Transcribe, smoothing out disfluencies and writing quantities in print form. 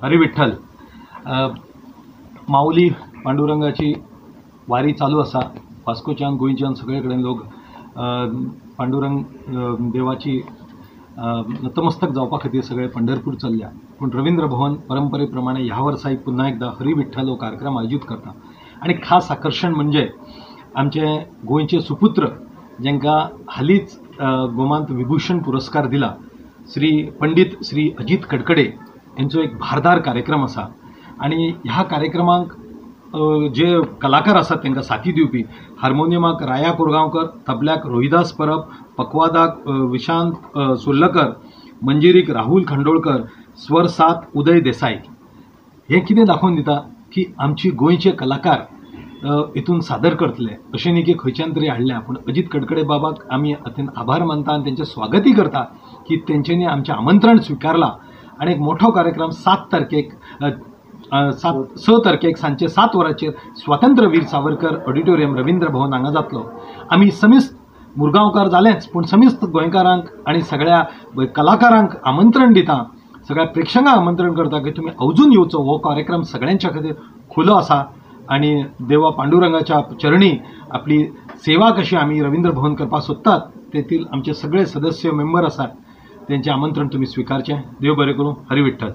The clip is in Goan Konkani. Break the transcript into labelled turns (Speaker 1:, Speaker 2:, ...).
Speaker 1: हरी विठ्ठल. माऊली पांडुरंगाची वारी चालू आसा. वास्कोच्यान गोंयच्यान सगळे कडेन लोक पांडुरंग देवाची नतमस्तक जावपा खातीर सगळे पंढरपूर चल्ल्या. पूण रवींद्र भवन परंपरे प्रमाणे ह्या वर्साय पुन्हा एकदा हरी विठ्ठल हो कार्यक्रम आयोजीत करता आनी खास आकर्शण म्हणजे आमचे गोंयचे सुपुत्र जांकां हालींच गोमांत विभूषण पुरस्कार दिला, श्री पंडीत श्री अजीत कडकडे यांचो एक भारदार कार्यक्रम आसा. आनी ह्या कार्यक्रमाक जे कलाकार आसात तांकां साथी दिवपी हार्मोनियमाक राया कोरगांवकर, तबल्याक रोहिदास परब, पकवादाक विशांत सुर्लकर, मंजिरीक राहुल खांडोळकर, स्वर सात उदय देसाई. हें कितें दाखोवन दिता की आमची गोंयचे कलाकार हितून सादर करतले अशें न्ही की खंयच्यान तरी हाडल्या. पूण अजीत कडकडे बाबाक आमी अत्यंत आभार मानता आनी तेंचें स्वागतूय करता की तेंच्यांनी आमचें आमंत्रण स्विकारलां आनी एक मोठो कार्यक्रम 7 तारखेक 6 तारखेक सांजचे 7 वरांचेर स्वातंत्र्यवीर सावरकर ऑडिटोरियम रवींद्र भवन हांगा जातलो. आमी समेस्त मुरगांवकार जालेंच पूण समेस्त गोंयकारांक आनी सगळ्या कलाकारांक आमंत्रण दिता, सगळ्या प्रेक्षकांक आमंत्रण करता की तुमी अजून येवचो. हो कार्यक्रम सगळ्यांच्या खातीर खुलो आसा आनी देवा पांडुरंगाच्या चरणी आपली सेवा कशी आमी रवींद्र भवन करपाक सोदतात तेथील आमचे सगळे सदस्य मेंबर आसात तेंचें आमंत्रण तुमी स्विकारचें. देव बरें करूं. हरी विठ्ठल.